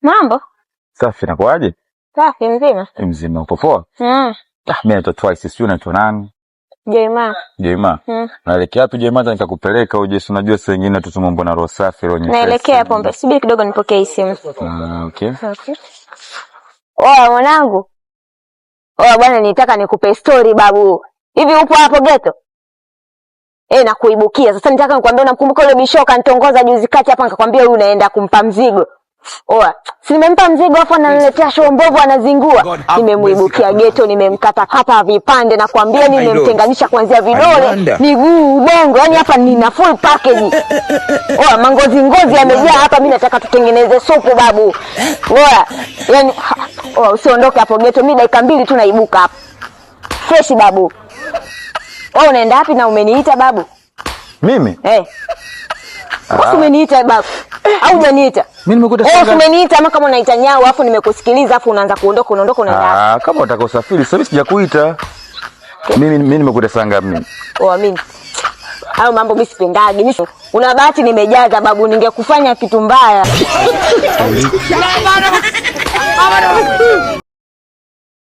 Mambo? Safi, nakuaje? Safi, mzima. Mzima, uko poa? Mm. Ah, mimi naitwa Twice, sio unaitwa nani? Jema. Jema. Naelekea wapi Jema? Hata nikakupeleka uje, si unajua saa nyingine tu mambo na roho safi, roho nyepesi. Naelekea pombe. Subiri kidogo nipokee hii simu. Ah, okay. Okay. Oya mwanangu. Oya bwana, nitaka nikupe story babu. Hivi upo hapo ghetto? Eh, nakuibukia. Sasa nitaka nikwambie, unamkumbuka yule bishoka kanitongoza juzi kati hapa, nikakwambia huyu unaenda kumpa mzigo. Oa, si nimempa mzigo afu ananiletea show mbovu, anazingua. Nimemuibukia ghetto, nimemkata kata vipande na kuambia nimemtenganisha kuanzia vidole, miguu, ubongo. Yaani hapa nina full package. Oa, mangozi ngozi yamejaa hapa, mimi nataka tutengeneze supu babu. Oa, yani oa, usiondoke hapo ghetto, mimi dakika mbili tu naibuka hapa. Fresh babu. Wewe unaenda wapi na umeniita babu? Mimi? Eh. Ah. Umeniita babu. Au hujaniita? Mimi nimekuta sasa. Umeniita ama kama unaita nyau afu nimekusikiliza afu unaanza kuondoka, unaondoka unaenda. Ah, kama unataka usafiri sasa sijakuita. Mimi nimekuta saa ngapi mimi? Oh, mimi. Hayo mambo mimi sipendagi. Mimi una bahati nimejaza babu, ningekufanya kitu mbaya.